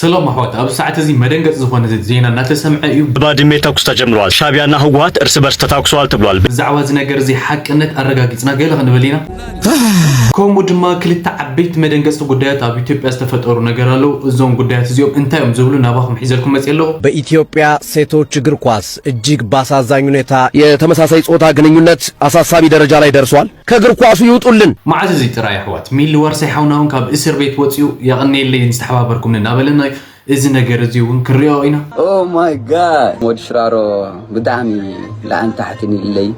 ሰላም ኣሕዋት፣ ኣብዚ ሰዓት እዚ መደንገጽ ዝኾነ ዜና እናተሰምዐ እዩ። ባድሜ ተኩስ ተጀምረዋል። ሻዕቢያና ህወሓት እርስ በርስ ተታኩሰዋል ተብሏል። ብዛዕባ እዚ ነገር እዚ ሓቅነት ኣረጋጊጽና ገለ ክንብል ኢና። ከምኡ ድማ ክልተ ዓበይቲ መደንገጽቲ ጉዳያት ኣብ ኢትዮጵያ ዝተፈጠሩ ነገር ኣለዉ። እዞም ጉዳያት እዚኦም እንታይ እዮም ዝብሉ ናባኹም ሒዘልኩም መጽእ ኣለኹ። በኢትዮጵያ ሴቶች እግር ኳስ እጅግ ባሳዛኝ ሁኔታ የተመሳሳይ ጾታ ግንኙነት አሳሳቢ ደረጃ ላይ ደርሷል። ከእግር ኳሱ ይውጡልን። መዓዝ እዚ ጥራይ ኣሕዋት፣ ሚሊ ዋርሳይ ሓውና እውን ካብ እስር ቤት ወፂኡ፣ የቐንየለይ ዝተሓባበርኩምኒ እናበለና እዩ። እዚ ነገር እዚ እውን ክንሪኦ ኢና። Oh my god፣ ወዲ ሽራሮ ብጣዕሚ ላዕን ታሕትን ኢለይ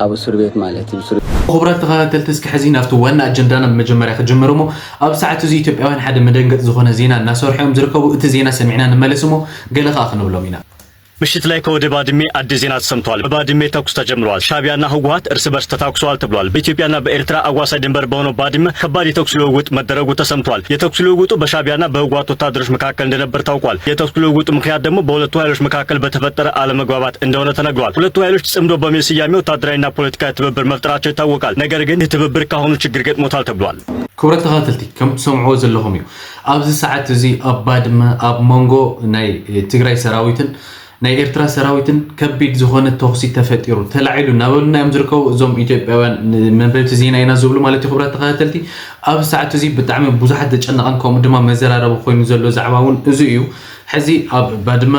ኣብ እስር ቤት ማለት እዩ። እስር ክቡራት ተኸታተልቲ፣ እስኪ ሕዚ ናብቲ ዋና ኣጀንዳና ብመጀመርያ ክጅምር እሞ፣ ኣብ ሰዓት እዚ ኢትዮጵያውያን ሓደ መደንገጥ ዝኾነ ዜና እናሰርሑ እዮም ዝርከቡ። እቲ ዜና ሰሚዕና ንመለስ እሞ ገለ ከኣ ክንብሎም ኢና። ምሽት ላይ ከወደ ባድሜ አዲስ ዜና ተሰምቷል። በባድሜ ተኩስ ተጀምሯል። ሻዕቢያና ህወሓት እርስ በርስ ተታኩሰዋል ተብሏል። በኢትዮጵያና በኤርትራ አዋሳኝ ድንበር በሆነው ባድመ ከባድ የተኩስ ልውውጥ መደረጉ ተሰምቷል። የተኩስ ልውውጡ በሻዕቢያና በህወሓት ወታደሮች መካከል እንደነበር ታውቋል። የተኩስ ልውውጡ ምክንያት ደግሞ በሁለቱ ኃይሎች መካከል በተፈጠረ አለመግባባት እንደሆነ ተነግሯል። ሁለቱ ኃይሎች ጽምዶ በሚል ስያሜ ወታደራዊና ፖለቲካዊ ትብብር መፍጠራቸው ይታወቃል። ነገር ግን ይህ ትብብር ካሁኑ ችግር ገጥሞታል ተብሏል። ክቡራት ተኸታተልቲ፣ ከም ትሰምዕዎ ዘለኹም እዩ። ኣብዚ ሰዓት እዚ ኣብ ባድመ፣ ኣብ መንጎ ናይ ትግራይ ሰራዊትን ናይ ኤርትራ ሰራዊትን ከቢድ ዝኾነ ተኹሲ ተፈጢሩ፣ ተላዒሉ እናበሉና እዮም ዝርከቡ እዞም ኢትዮጵያውያን ንመንበብቲ ዜና ኢና ዝብሉ ማለት እዩ። ክቡራት ተኸታተልቲ፣ ኣብዚ ሰዓት እዚ ብጣዕሚ ብዙሓት ዘጨነቐን ከምኡ ድማ መዘራረቢ ኮይኑ ዘሎ ዛዕባ እውን እዚ እዩ። ሕዚ ኣብ ባድመ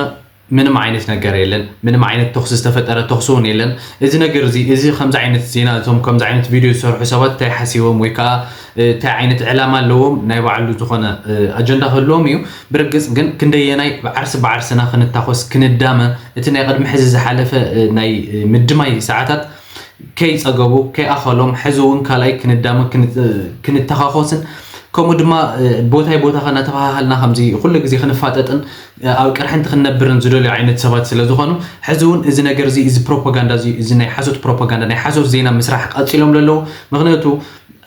ምንም ዓይነት ነገር የለን። ምንም ዓይነት ተኹሲ ዝተፈጠረ ተኹሲ እውን የለን። እዚ ነገር እዚ፣ እዚ ከምዚ ዓይነት ዜና፣ እቶም ከምዚ ዓይነት ቪድዮ ዝሰርሑ ሰባት እንታይ ሓሲቦም ወይ ከዓ፣ እ፣ እንታይ ዓይነት ዕላማ ኣለዎም፣ ናይ ባዕሉ ዝኾነ፣ እ፣ ኣጀንዳ ክህልዎም እዩ። ብርግጽ ግን ክንደየናይ ብዓርሲ ብዓርስና ክንታኾስ፣ ክንዳመ፣ እቲ ናይ ቅድሚ ሕዚ ዝሓለፈ፣ እ፣ ናይ፣ እ፣ ምድማይ ሰዓታት ከይጸገቡ፣ ከይኣኸሎም፣ ሕዚ እውን ካልኣይ ክንዳመ፣ ክን-፣ እ፣ ክንተኻኾስን፣ ከምኡ ድማ፣ እ፣ ቦታይ ቦታኻ እናተኸሃሃልና ከምዚ ኩሉ ግዜ ክንፋጠጥን፣ እ፣ ኣብ ቅርሕንቲ ክንነብርን ዝደልዩ ዓይነት ሰባት ስለ ዝኾኑ፣ ሕዚ እውን እዚ ነገር እዚ፣ እዚ ፕሮፓጋንዳ እዚ፣ እዚ ናይ ሓሶት ፕሮፓጋንዳ፣ ናይ ሓሶት ዜና ምስራሕ ቀጺሎም ዘለዉ። ምኽንያቱ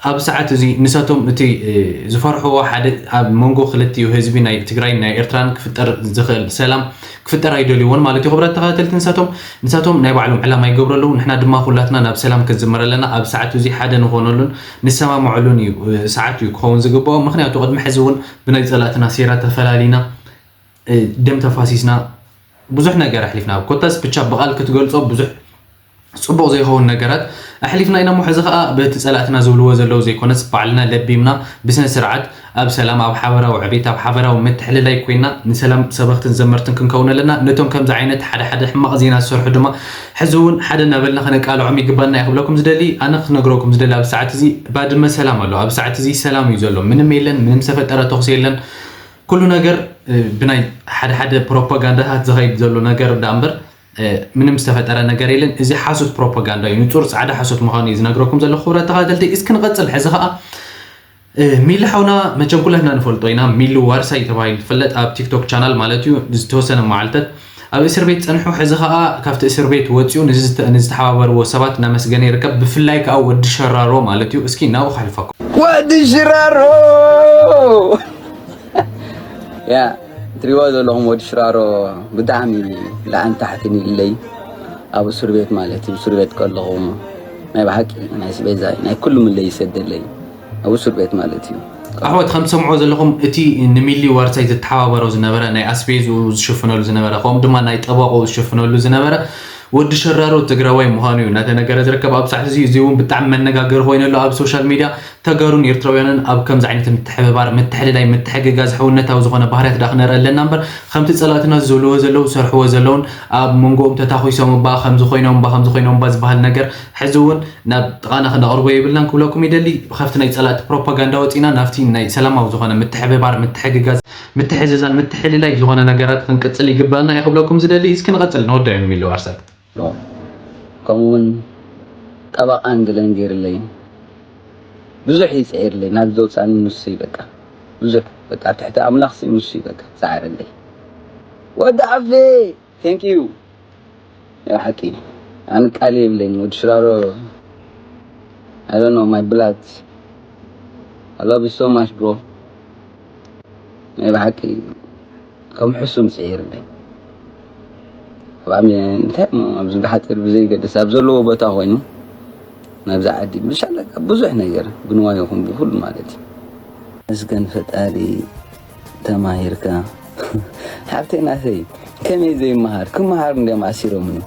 ኣብ ሰዓት እዚ ንሳቶም እቲ፣ እ፣ ዝፈርሕዎ ሓደ ኣብ መንጎ ክልቲኡ ህዝቢ ናይ ትግራይን ናይ ኤርትራን ክፍጠር ዝኽእል ሰላም ክፍጠር ኣይደልይዎን ማለት እዩ። ክቡራት ተኸታተልቲ፣ ንሳቶም፣ ንሳቶም ናይ ባዕሎም ዕላማ ይገብሩ ኣለዉ። ንሕና ድማ ኩላትና ናብ ሰላም ክንዝምር ኣለና። ኣብ ሰዓት እዚ ሓደ ንኾነሉን ንሰማምዐሉን እዩ፣ እ፣ ሰዓት እዩ ክኸውን ዝግብኦ። ምኽንያቱ ቅድሚ ሕዚ እውን ብናይ ጸላእትና ሴራ ተፈላሊና፣ እ፣ ደም ተፋሲስና፣ ብዙሕ ነገር ኣሕሊፍና። ኮታስ ብቻ ብቓል ክትገልጾ ብዙሕ ጽቡቕ ዘይኸውን ነገራት ኣሕሊፍና ኢና እሞ፣ ሕዚ ኸኣ በቲ ጸላእትና ዝብልዎ ዘለዉ ዘይኮነስ፣ ባዕልና ለቢምና ብስነ ስርዓት ኣብ ሰላም፣ ኣብ ሓበራዊ ዕቤት፣ ኣብ ሓበራዊ ምትሕልላይ ኮይና ንሰላም ሰበኽትን ዘመርትን ክንከውን ኣለና። ነቶም ከምዚ ዓይነት ሓደ ሓደ ሕማቕ ዜና ዝሰርሑ ድማ ሕዚ እውን ሓደ እናበልና ከነቃልዖም ይግባና እየ ክብለኩም ዝደሊ። ኣነ ክነግረኩም ዝደሊ፣ ኣብ ሰዓት እዚ ባድመ ሰላም ኣሎ። ኣብ ሰዓት እዚ ሰላም እዩ ዘሎ። ምንም የለን፣ ምንም ዝተፈጠረ ተኹሲ የለን። ኩሉ ነገር፣ እ፣ ብናይ ሓደ ሓደ ፕሮፓጋንዳታት ዝኸይድ ዘሎ ነገር ደኣ እምበር፣ እ፣ ምንም ዝተፈጠረ ነገር የለን። እዚ ሓሶት ፕሮፓጋንዳ እዩ። ንጹር ጻዕዳ ሓሶት ምዃኑ እዩ ዝነግረኩም ዘሎ። ክቡራት ተኸታተልቲ፣ እስኪ ንቐጽል። ሕዚ ኸኣ፣ እ፣ ሚሊ ሓውና መቸም ኩላትና ንፈልጦ ኢና። ሚሊ ዋርሳይ ተባሂሉ ዝፍለጥ ኣብ ቲክቶክ ቻናል ማለት እዩ፣ ዝተወሰነ መዓልታት ኣብ እስር ቤት ጸኒሑ፣ ሕዚ ኸኣ ካብቲ እስር ቤት ወጺኡ ንዝተ-፣ ንዝተሓባበርዎ ሰባት እናመስገነ ይርከብ። ብፍላይ ከኣ ወዲ ሸራሮ ማለት እዩ። እስኪ ናብኡ ከሕልፈኩም። ወዲ ሽራሮ ያ እትሪእዎ ዘለኹም ወዲ ሽራሮ ብጣዕሚ ላዕን ታሕትን ኢለይ ኣብ እስር ቤት ማለት እዩ። እስር ቤት ከለኹ ናይ ብሓቂ ናይ ስቤዛይ ናይ ኩሉ ምለይ ይሰደለይ ኣብ እስር ቤት ማለት እዩ። ኣሕዋት፣ ከም ትሰምዕዎ ዘለኹም፣ እቲ ንሚሊ ዋርሳይ ዝተሓባበሮ ዝነበረ፣ ናይ ኣስቤዝኡ ዝሽፍነሉ ዝነበረ፣ ከምኡ ድማ ናይ ጠበቕኡ ዝሽፍነሉ ዝነበረ ወዲ ሸራሮ ትግራዋይ ምዃኑ እዩ እናተነገረ ዝርከብ። ኣብ ሰዓት እዚ፣ እዚ እውን ብጣዕሚ መነጋገሪ ኮይኑ ኣሎ ኣብ ሶሻል ሚድያ። ተጋሩን ኤርትራውያንን ኣብ ከምዚ ዓይነት ምትሕብባር፣ ምትሕልላይ፣ ምትሕግጋዝ፣ ሕውነታዊ ዝኾነ ባህርያት ደኣ ክነርኢ ኣለና እምበር፣ ከምቲ ጸላእትና ዝብልዎ ዘለዉ፣ ዝሰርሕዎ ዘለዉን፣ ኣብ መንጎኦም ተታኺሶም እባ ከምዚ ኮይኖም እባ፣ ከምዚ ኮይኖም እባ ዝበሃል ነገር ሕዚ እውን ናብ ጥቓና ክነቕርቦ የብልናን ክብለኩም ይደሊ። ካብቲ ናይ ጸላእቲ ፕሮፓጋንዳ ወጺና ናብቲ ናይ ሰላማዊ ዝኾነ ምትሕብባር፣ ምትሕግጋዝ፣ ምትሕዝዛን፣ ምትሕልላይ ዝኾነ ነገራት ክንቅጽል ይግባና እየ ክብለኩም ዝደሊ። እስኪ ንቐጽል፣ ንወዳእዮም ኢሉ ኣርሳት። ከምኡ እውን ጠበቓን ገለን ገይርለይ ብዙሕ እዩ ጽዒርለይ፣ ናብ ዘውጻኒ ንሱ እዩ በቃ። ብዙሕ በቃ፣ ኣብ ትሕቲ ኣምላኽ ሲ ንሱ እዩ በቃ ዝጸዓረለይ። ወዲ ኣፌ፣ thank you። ናይ ብሓቂ ኣነ ቃል የብለይን። ወዲ ሽራሮ፣ I don't know, my blood, I love you so much, bro. ናይ ብሓቂ ከም ሕሱም ጽዒርለይ። ኣብ ኣሜ-፣ እንታይ እሞ ኣብዚ ብሓጺር ብዘይገድስ ኣብ ዘለዎ ቦታ ኮይኑ ናብዛ ዓዲ ብሻለቃ ብዙሕ ነገር ብንዋይ ይኹን ብኹሉ ማለት እዩ። መስገን ፈጣሪ ተማሂርካ ሓብተይ ናተይ ከመይ ዘይመሃር ክመሃር እንዲም ኣሲሮምኒ።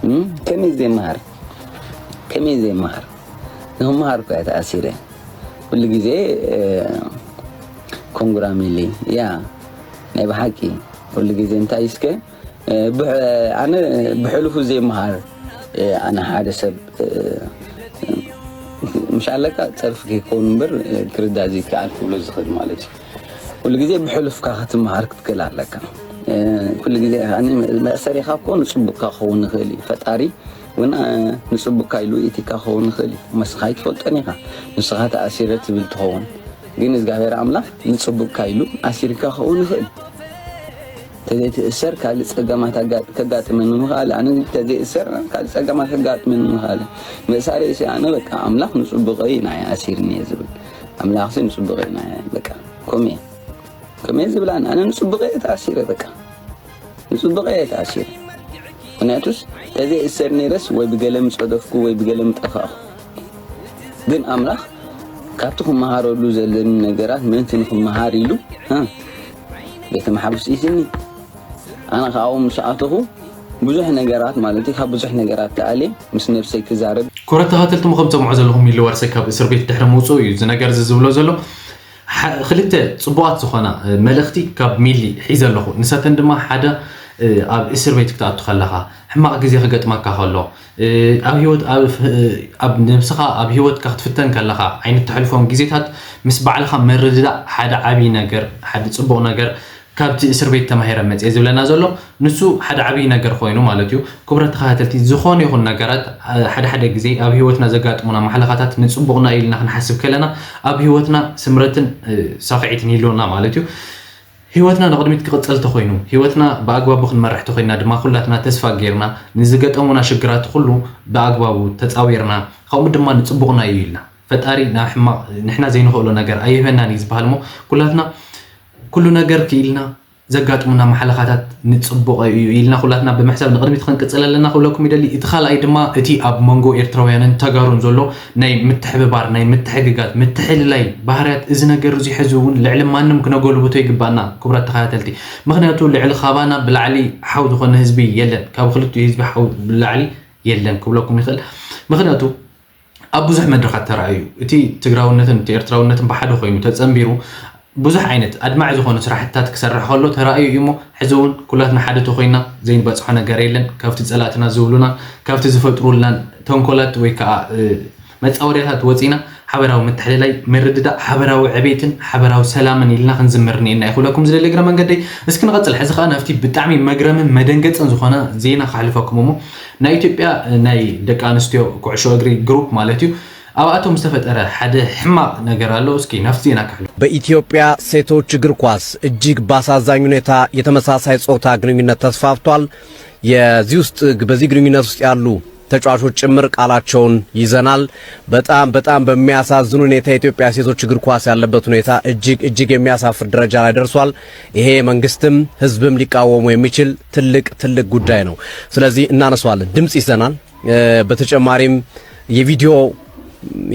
እም፣ ከመይ ዘይመሃር ከመይ ዘይመሃር ንክመሃር እኮ እየ ተኣሲረ። ኩሉ ግዜ ኮንጉራ ሚሊ ያ ናይ ብሓቂ ኩሉ ግዜ እንታይ እስከ ኣነ ብሕሉፉ ዘይመሃር ኣነ ሓደ ሰብ ምሽ ኣለካ ጸርፊ ከይከውን እምበር ክርዳ ዘይከኣል ክብሎ ዝኽእል ማለት እዩ። ኩሉ ግዜ ብሕሉፍካ ክትመሃር ክትክእል ኣለካ። ኩሉ ግዜ መእሰሪኻ እኮ ንጽቡቕካ ክኸውን ይኽእል እዩ። ፈጣሪ እውን ንጽቡቕካ ኢሉ ኢቲካ ክኸውን ይኽእል እዩ። መስኻ ኣይትፈልጦን ኢኻ። ንስኻ ተኣሲረ ትብል ትኸውን፣ ግን እግዚኣብሔር ኣምላኽ ንጽቡቕካ ኢሉ ኣሲርካ ክኸውን ይኽእል። ተዘይትእሰር ካልእ ጸገማት ከጋጥመኒ ምኽኣለ። ኣነ ተዘይእሰር ካልእ ጸገማት ከጋጥመኒ ምኽኣለ። ምእሳረይ ሲ ኣነ በቃ ኣምላኽ ንጽቡቐይ ኢና ኣሲርኒ እየ ዝብል። ኣምላኽ ሲ ንጽቡቐይ ኢና በቃ ኮሜ ኮሜ ዝብላን ኣነ ንጽቡቐይ እየ ተኣሲረ በቃ ንጽቡቐይ እየ ተኣሲረ። ምክንያቱስ ተዘይእሰር ነይረስ ወይ ብገለ ምጸደፍኩ ወይ ብገለ ምጠፋእኩ። ግን ኣምላኽ ካብቲ ክመሃረሉ ዘለኒ ነገራት ምእንቲ ንክመሃር ኢሉ ቤተ መሓፍስ ኢትኒ። ኣነ ካብኡ ምስ ኣተኹ ብዙሕ ነገራት ማለት ካብ ብዙሕ ነገራት ተኣልየ ምስ ነብሰይ ክዛረብ። ክብረት ተኸተልቲ ምኸም ትሰምዑ ዘለኹም ሚሊ ዋርሳይ ካብ እስር ቤት ድሕሪ ምውፅኡ እዩ እዚ ነገር እዚ ዝብሎ ዘሎ። ክልተ ፅቡቓት ዝኾና መልእኽቲ ካብ ሚሊ ሒዘ ኣለኹ። ንሳተን ድማ ሓደ ኣብ እስር ቤት ክትኣቱ ከለኻ ሕማቕ ግዜ ክገጥመካ ከሎ ኣብ ህይወት ኣብ ነብስኻ ኣብ ህይወትካ ክትፍተን ከለኻ ዓይነት ተሕልፎም ግዜታት ምስ ባዕልኻ ምርድዳእ ሓደ ዓብዪ ነገር ሓደ ፅቡቕ ነገር ካብቲ እስር ቤት ተማሂረ መፅየ ዝብለና ዘሎ ንሱ ሓደ ዓብዪ ነገር ኮይኑ ማለት እዩ። ክቡራት ተኸታተልቲ ዝኾነ ይኹን ነገራት ሓደ ሓደ ግዜ ኣብ ህይወትና ዘጋጥሙና ማሕለኻታት ንፅቡቕና ኢልና ክንሓስብ ከለና ኣብ ህይወትና ስምረትን ሳኽዒትን ይህልወና ማለት እዩ። ህይወትና ንቕድሚት ክቕፅል ተኾይኑ ህይወትና ብኣግባቡ ክንመርሕ ተኾይና ድማ ኩላትና ተስፋ ጌርና ንዝገጠሙና ሽግራት ኩሉ ብኣግባቡ ተፃዊርና ከምኡ ድማ ንፅቡቕና እዩ ኢልና ፈጣሪ ናብ ሕማቕ ንሕና ዘይንኽእሎ ነገር ኣይህበናን እዩ ዝበሃል እሞ ኩላትና ኩሉ ነገር ክኢልና ዘጋጥሙና ማሕለኻታት ንፅቡቐ እዩ ኢልና ኩላትና ብምሕሳብ ንቕድሚት ክንቅፅል ኣለና ክብለኩም ይደሊ። እቲ ካልኣይ ድማ እቲ ኣብ መንጎ ኤርትራውያንን ተጋሩን ዘሎ ናይ ምትሕብባር ናይ ምትሕግጋዝ ምትሕልላይ ባህርያት እዚ ነገር እዚ ሕዚ እውን ልዕሊ ማንም ክነጎልብቶ ይግባና ክቡራት ተኸታተልቲ። ምክንያቱ ልዕሊ ካባና ብላዕሊ ሓው ዝኾነ ህዝቢ የለን። ካብ ክልቲኡ ህዝቢ ሓው ብላዕሊ የለን ክብለኩም ይኽእል። ምክንያቱ ኣብ ብዙሕ መድረኻት ተራእዩ እቲ ትግራውነትን እቲ ኤርትራውነትን ብሓደ ኮይኑ ተጸንቢሩ ብዙሕ ዓይነት ኣድማዒ ዝኾኑ ስራሕትታት ክሰርሕ ከሎ ተራእዩ እዩ እሞ ሕዚ እውን ኩላትና ሓደ ተኮይና ዘይንበፅሖ ነገር የለን። ካብቲ ፀላእትና ዝብሉና ካብቲ ዝፈጥሩልናን ተንኮላት ወይ ከዓ መፃወድያታት ወፂና ሓበራዊ ምትሕልላይ ምርድዳእ ሓበራዊ ዕቤትን ሓበራዊ ሰላምን ኢልና ክንዝምር እኒኤና ይክብለኩም ዝደሊ እግረ መንገደይ። እስኪ ንቐፅል ሕዚ ከዓ ናብቲ ብጣዕሚ መግረምን መደንገፅን ዝኾነ ዜና ከሕልፈኩም እሞ ናይ ኢትዮጵያ ናይ ደቂ ኣንስትዮ ኩዕሾ እግሪ ግሩፕ ማለት እዩ ኣብኣቶም ዝተፈጠረ ሓደ ሕማቕ ነገር ኣሎ። እስኪ ናብቲ ዜና ክሕሉ። በኢትዮጵያ ሴቶች እግር ኳስ እጅግ ባሳዛኝ ሁኔታ የተመሳሳይ ጾታ ግንኙነት ተስፋፍቷል። የዚህ ውስጥ በዚህ ግንኙነት ውስጥ ያሉ ተጫዋቾች ጭምር ቃላቸውን ይዘናል። በጣም በጣም በሚያሳዝን ሁኔታ የኢትዮጵያ ሴቶች እግር ኳስ ያለበት ሁኔታ እጅግ እጅግ የሚያሳፍር ደረጃ ላይ ደርሷል። ይሄ መንግስትም ህዝብም ሊቃወሙ የሚችል ትልቅ ትልቅ ጉዳይ ነው። ስለዚህ እናነሷለን፣ ድምፅ ይዘናል። በተጨማሪም የቪዲዮ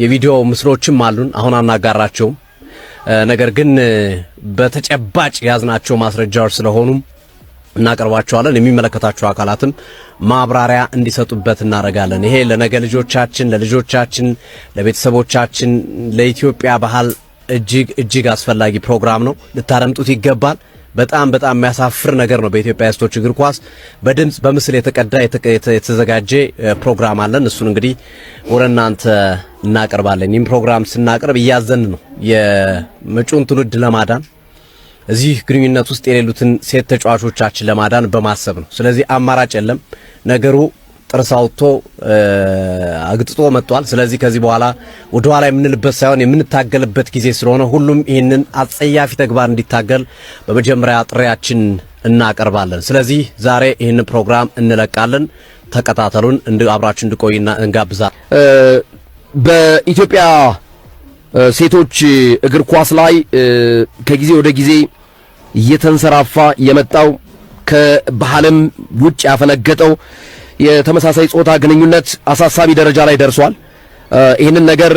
የቪዲዮ ምስሎችም አሉን፣ አሁን አናጋራቸውም። ነገር ግን በተጨባጭ የያዝናቸው ማስረጃዎች ስለሆኑም እናቀርባቸዋለን። የሚመለከታቸው አካላትም ማብራሪያ እንዲሰጡበት እናደርጋለን። ይሄ ለነገ ልጆቻችን፣ ለልጆቻችን፣ ለቤተሰቦቻችን፣ ለኢትዮጵያ ባህል እጅግ እጅግ አስፈላጊ ፕሮግራም ነው። ልታደምጡት ይገባል። በጣም በጣም የሚያሳፍር ነገር ነው። በኢትዮጵያ ሴቶች እግር ኳስ በድምፅ በምስል የተቀዳ የተዘጋጀ ፕሮግራም አለን። እሱን እንግዲህ ወደ እናንተ እናቀርባለን። ይህም ፕሮግራም ስናቀርብ እያዘን ነው። የመጪውን ትውልድ ለማዳን እዚህ ግንኙነት ውስጥ የሌሉትን ሴት ተጫዋቾቻችን ለማዳን በማሰብ ነው። ስለዚህ አማራጭ የለም። ነገሩ ጥርስ አውጥቶ አግጥጦ መጥቷል። ስለዚህ ከዚህ በኋላ ወደኋላ የምንልበት ሳይሆን የምንታገልበት ጊዜ ስለሆነ ሁሉም ይህንን አጸያፊ ተግባር እንዲታገል በመጀመሪያ ጥሪያችን እናቀርባለን። ስለዚህ ዛሬ ይህንን ፕሮግራም እንለቃለን። ተከታተሉን፣ አብራችሁ እንድቆይና እንጋብዛለን። በኢትዮጵያ ሴቶች እግር ኳስ ላይ ከጊዜ ወደ ጊዜ እየተንሰራፋ የመጣው ከባህልም ውጭ ያፈነገጠው የተመሳሳይ ጾታ ግንኙነት አሳሳቢ ደረጃ ላይ ደርሷል። ይህንን ነገር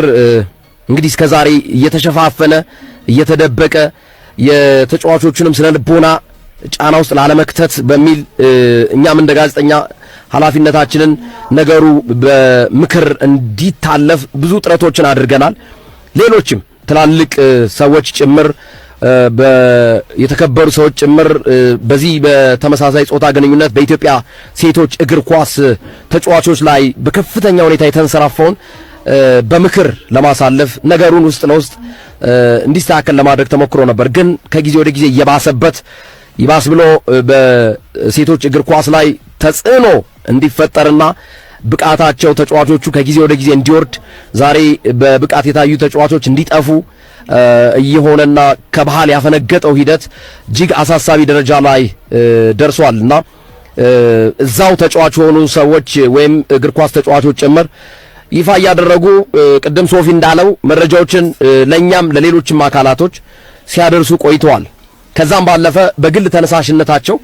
እንግዲህ እስከዛሬ እየተሸፋፈነ እየተደበቀ የተጫዋቾቹንም ስነ ልቦና ጫና ውስጥ ላለመክተት በሚል እኛም እንደ ጋዜጠኛ ኃላፊነታችንን ነገሩ በምክር እንዲታለፍ ብዙ ጥረቶችን አድርገናል። ሌሎችም ትላልቅ ሰዎች ጭምር፣ የተከበሩ ሰዎች ጭምር በዚህ በተመሳሳይ ጾታ ግንኙነት በኢትዮጵያ ሴቶች እግር ኳስ ተጫዋቾች ላይ በከፍተኛ ሁኔታ የተንሰራፋውን በምክር ለማሳለፍ፣ ነገሩን ውስጥ ለውስጥ እንዲስተካከል ለማድረግ ተሞክሮ ነበር። ግን ከጊዜ ወደ ጊዜ እየባሰበት፣ ይባስ ብሎ በሴቶች እግር ኳስ ላይ ተጽዕኖ እንዲፈጠርና ብቃታቸው ተጫዋቾቹ ከጊዜ ወደ ጊዜ እንዲወርድ፣ ዛሬ በብቃት የታዩ ተጫዋቾች እንዲጠፉ እየሆነና ከባህል ያፈነገጠው ሂደት እጅግ አሳሳቢ ደረጃ ላይ ደርሷል እና እዛው ተጫዋች የሆኑ ሰዎች ወይም እግር ኳስ ተጫዋቾች ጭምር ይፋ እያደረጉ፣ ቅድም ሶፊ እንዳለው፣ መረጃዎችን ለእኛም ለሌሎችም አካላቶች ሲያደርሱ ቆይተዋል። ከዛም ባለፈ በግል ተነሳሽነታቸው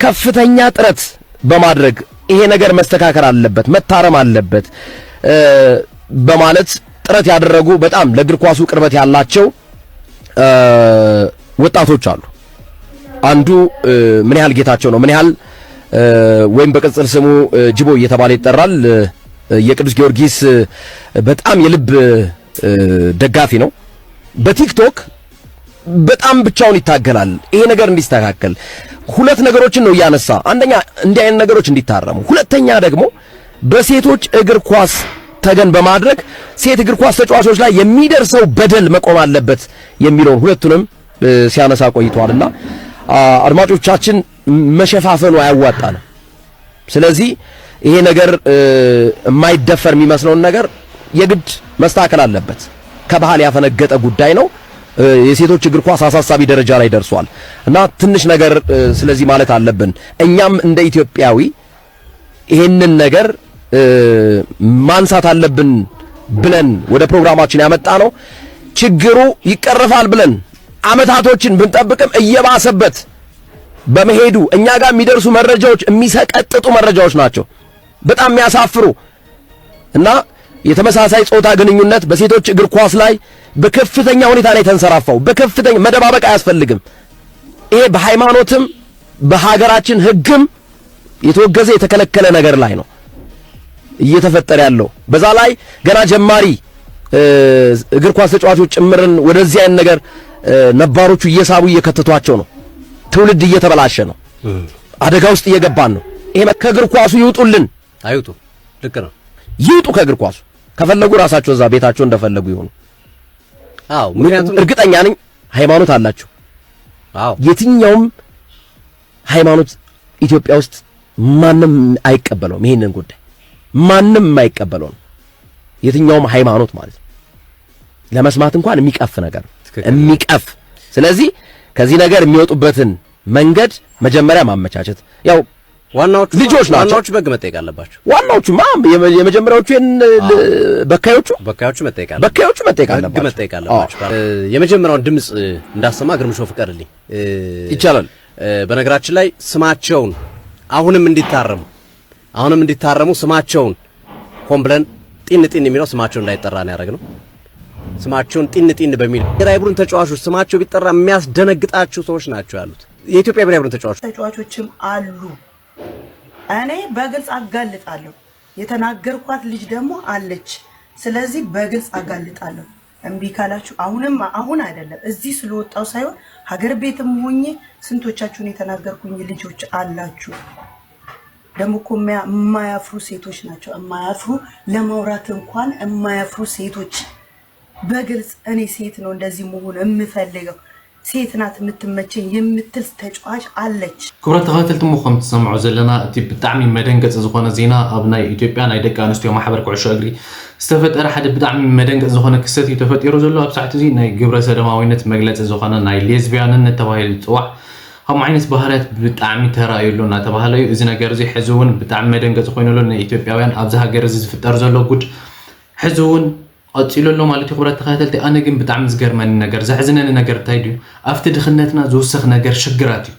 ከፍተኛ ጥረት በማድረግ፣ ይሄ ነገር መስተካከል አለበት፣ መታረም አለበት በማለት ጥረት ያደረጉ፣ በጣም ለእግር ኳሱ ቅርበት ያላቸው ወጣቶች አሉ። አንዱ ምን ያህል ጌታቸው ነው፣ ምን ያህል ወይም በቅጽል ስሙ ጅቦ እየተባለ ይጠራል። የቅዱስ ጊዮርጊስ በጣም የልብ ደጋፊ ነው። በቲክቶክ በጣም ብቻውን ይታገላል ይሄ ነገር እንዲስተካከል። ሁለት ነገሮችን ነው እያነሳ፣ አንደኛ እንዲህ አይነት ነገሮች እንዲታረሙ፣ ሁለተኛ ደግሞ በሴቶች እግር ኳስ ተገን በማድረግ ሴት እግር ኳስ ተጫዋቾች ላይ የሚደርሰው በደል መቆም አለበት የሚለውን ሁለቱንም ሲያነሳ ቆይቷልና አድማጮቻችን፣ መሸፋፈኑ አያዋጣንም። ስለዚህ ይሄ ነገር የማይደፈር የሚመስለውን ነገር የግድ መስተካከል አለበት። ከባህል ያፈነገጠ ጉዳይ ነው። የሴቶች እግር ኳስ አሳሳቢ ደረጃ ላይ ደርሷል እና ትንሽ ነገር ስለዚህ ማለት አለብን። እኛም እንደ ኢትዮጵያዊ ይሄንን ነገር ማንሳት አለብን ብለን ወደ ፕሮግራማችን ያመጣነው፣ ችግሩ ይቀረፋል ብለን አመታቶችን ብንጠብቅም እየባሰበት በመሄዱ፣ እኛ ጋር የሚደርሱ መረጃዎች የሚሰቀጥጡ መረጃዎች ናቸው፣ በጣም የሚያሳፍሩ እና የተመሳሳይ ጾታ ግንኙነት በሴቶች እግር ኳስ ላይ በከፍተኛ ሁኔታ ነው የተንሰራፋው። በከፍተኛ፣ መደባበቅ አያስፈልግም። ይሄ በሃይማኖትም በሀገራችን ህግም የተወገዘ የተከለከለ ነገር ላይ ነው እየተፈጠረ ያለው። በዛ ላይ ገና ጀማሪ እግር ኳስ ተጫዋቾች ጭምርን ወደዚህ አይነት ነገር ነባሮቹ እየሳቡ እየከተቷቸው ነው። ትውልድ እየተበላሸ ነው። አደጋ ውስጥ እየገባን ነው። ይሄ ከእግር ኳሱ ይውጡልን። አይውጡ። ልክ ነው። ይውጡ ከእግር ኳሱ። ከፈለጉ ራሳቸው እዛ ቤታቸው እንደፈለጉ ይሆኑ። አዎ፣ ምክንያቱም እርግጠኛ ነኝ ሃይማኖት አላቸው። አዎ፣ የትኛውም ሃይማኖት ኢትዮጵያ ውስጥ ማንም አይቀበለውም። ይሄንን ጉዳይ ማንም የማይቀበለው ነው። የትኛውም ሃይማኖት ማለት ነው። ለመስማት እንኳን የሚቀፍ ነገር ነው። ትክክል። የሚቀፍ። ስለዚህ ከዚህ ነገር የሚወጡበትን መንገድ መጀመሪያ ማመቻቸት። ያው ዋናዎቹ ልጆች ናቸው። ዋናዎቹ በህግ መጠየቅ አለባቸው። ዋናዎቹ ማ የመ-፣ የመጀመሪያዎቹ ይሄን ል-፣ አዎ። በካዮቹ በካዮቹ መጠየቅ አለባቸው። በካዮቹ መጠየቅ በህግ አለባቸው። መጠየቅ አለባቸው። አዎ። እ፣ የመጀመሪያውን ድምፅ እንዳሰማ ግርምሾ ፍቀድልኝ። እ፣ ይቻላል። እ፣ በነገራችን ላይ ስማቸውን አሁንም እንዲታረሙ፣ አሁንም እንዲታረሙ ስማቸውን ሆን ብለን ጢን ጢን የሚለው ስማቸው እንዳይጠራ ነው ያደረግነው። ስማቸውን ጢን ጢን በሚል ብሔራዊ ቡድን ተጫዋቾች ስማቸው ቢጠራ የሚያስደነግጣቸው ሰዎች ናቸው ያሉት። የኢትዮጵያ ብሔራዊ ቡድን ተጫዋቾች ተጫዋቾችም አሉ። እኔ በግልጽ አጋልጣለሁ። የተናገርኳት ልጅ ደግሞ አለች። ስለዚህ በግልጽ አጋልጣለሁ። እምቢ ካላችሁ አሁንም፣ አሁን አይደለም እዚህ ስለወጣው ሳይሆን ሀገር ቤትም ሆኜ ስንቶቻችሁን የተናገርኩኝ ልጆች አላችሁ። ደግሞ እኮ የማያ-፣ የማያፍሩ ሴቶች ናቸው። የማያፍሩ፣ ለማውራት እንኳን የማያፍሩ ሴቶች። በግልጽ እኔ ሴት ነው እንደዚህ መሆን የምፈልገው፣ ሴት ናት የምትመቸኝ የምትል ተጫዋች አለች። ክቡራት ተኸታተልቲ፣ እሞ ከም ትሰምዑ ዘለና፣ እቲ ብጣዕሚ መደንገፂ ዝኾነ ዜና ኣብ ናይ ኢትዮጵያ ናይ ደቂ ኣንስትዮ ማሕበር ኩዕሾ እግሪ ዝተፈጠረ ሓደ ብጣዕሚ መደንገፂ ዝኾነ ክስተት እዩ ተፈጢሩ ዘሎ። ኣብ ሰዓት እዚ ናይ ግብረ ሰዶማዊነት መግለፂ ዝኾነ ናይ ሌዝቢያንነት ተባሂሉ ዝፅዋዕ ከምኡ ዓይነት ባህርያት ብጣዕሚ ተራእዩ ኣሎ እናተባህለ እዩ። እዚ ነገር እዚ ሕዚ እውን ብጣዕሚ መደንገፂ ኮይኑ ኣሎ ንኢትዮጵያውያን። ኣብዚ ሃገር እዚ ዝፍጠር ዘሎ ጉድ ሕዚ እውን ቀፂሉ ኣሎ ማለት እዩ። ክቡራት ተኸታተልቲ፣ ኣነ ግን ብጣዕሚ ዝገርመኒ ነገር፣ ዘሕዝነኒ ነገር እንታይ ድዩ? ኣብቲ ድኽነትና ዝውስኽ ነገር ሽግራት እዩ።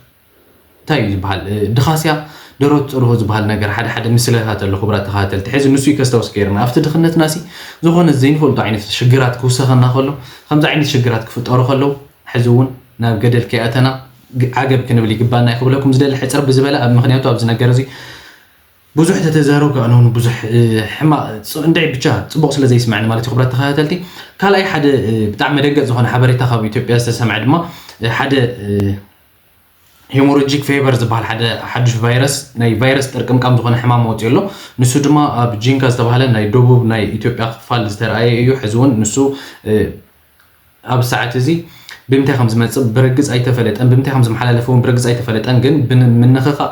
እንታይ እዩ ዝበሃል? እ፣ ድኻስያ ደሮ ትፅርፎ ዝበሃል ነገር ሓደ ሓደ ምስለታት ኣሎ፣ ክቡራት ተኸታተልቲ። ሕዚ ንሱ እዩ ከስታውስ ገይርና። ኣብቲ ድኽነትና ሲ ዝኾነ ዘይንፈልጦ ዓይነት ሽግራት ክውሰኸና ከሎ፣ ከምዚ ዓይነት ሽግራት ክፍጠሩ ከለዉ፣ ሕዚ እውን ናብ ገደል ከይኣተና ዓገብ ክንብል ይግባና እዩ ክብለኩም ዝደሊ ሕፅር ብዝበለ ኣብ ምክንያቱ ኣብዚ ነገር እዚ ብዙሕ ተተዛረብካ ኣነ እውን ብዙሕ ሕማቕ እንድዒ ብቻ ፅቡቕ ስለ ዘይስማዕኒ ማለት እዩ ክብረት ተኸታተልቲ። ካልኣይ ሓደ ብጣዕሚ መደንገጥ ዝኾነ ሓበሬታ ካብ ኢትዮጵያ ዝተሰምዐ ድማ ሓደ ሄሞሮጂክ ፌቨር ዝበሃል ሓደ ሓዱሽ ቫይረስ ናይ ቫይረስ ጥርቅምቃም ዝኾነ ሕማም ወፂኡ ኣሎ። ንሱ ድማ ኣብ ጂንካ ዝተባሃለ ናይ ደቡብ ናይ ኢትዮጵያ ክፋል ዝተረኣየ እዩ። ሕዚ እውን ንሱ ኣብ ሰዓት እዚ ብምንታይ ከም ዝመፅእ ብርግፅ ኣይተፈለጠን፣ ብምንታይ ከም ዝመሓላለፍ እውን ብርግፅ ኣይተፈለጠን። ግን ብምንኽኻእ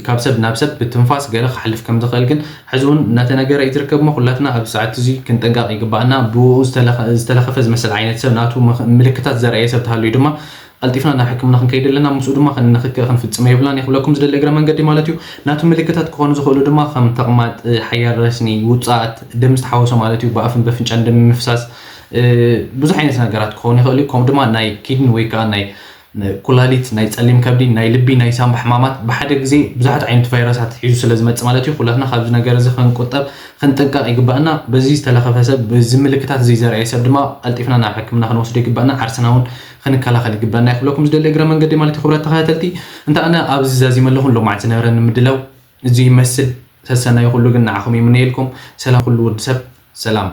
ካብ ሰብ ናብ ሰብ ብትንፋስ ገለ ክሓልፍ ከም ዝኽእል ግን ሕዚ እውን እናተነገረ እዩ ዝርከብ። እሞ ኩላትና ኣብ ሰዓት እዚ ክንጥንቀቕ ይግባኣና። ብኡ ዝተለኸፈ ዝመስል ዓይነት ሰብ ናቱ ምልክታት ዘርኣየ ሰብ ተሃልዩ ድማ ቀልጢፍና ናብ ሕክምና ክንከይድ ኣለና። ምስኡ ድማ ክንንኽክእ ክንፍፅም የብልናን እየ ክብለኩም ዝደሊ እግረ መንገዲ ማለት እዩ። ናቱ ምልክታት ክኾኑ ዝኽእሉ ድማ ከም ተቕማጥ፣ ሓያል ረስኒ፣ ውፃኣት፣ ደም ዝተሓወሶ ማለት እዩ፣ ብኣፍን በፍንጫን ደም ምፍሳስ፣ ብዙሕ ዓይነት ነገራት ክኸውን ይኽእል እዩ። ከምኡ ድማ ናይ ኪድኒ ወይ ከዓ ናይ ኩላሊት፣ ናይ ፀሊም ከብዲ፣ ናይ ልቢ፣ ናይ ሳምባ ሕማማት ብሓደ ግዜ ብዙሓት ዓይነት ቫይረሳት ሒዙ ስለ ዝመፅእ ማለት እዩ። ኩላትና ካብዚ ነገር እዚ ክንቁጠብ ክንጥንቀቕ ይግባእና። በዚ ዝተለኸፈ ሰብ፣ በዚ ምልክታት እዚ ዘርኣየ ሰብ ድማ ቀልጢፍና ናብ ሕክምና ክንወስዶ ይግባእና። ዓርስና እውን ክንከላኸል ይግባእና ይኽብለኩም ዝደሊ እግረ መንገዲ ማለት እዩ። ክብረት ተኸታተልቲ እንተ ኣነ ኣብዚ ዛዚመ ኣለኹ። ሎማዓት ዝነበረኒ ምድላው እዚ ይመስል። ሰሰናዩ ኩሉ ግን ንዓኹም ይምነየልኩም። ሰላም ኩሉ ወዲ ሰብ ሰላም።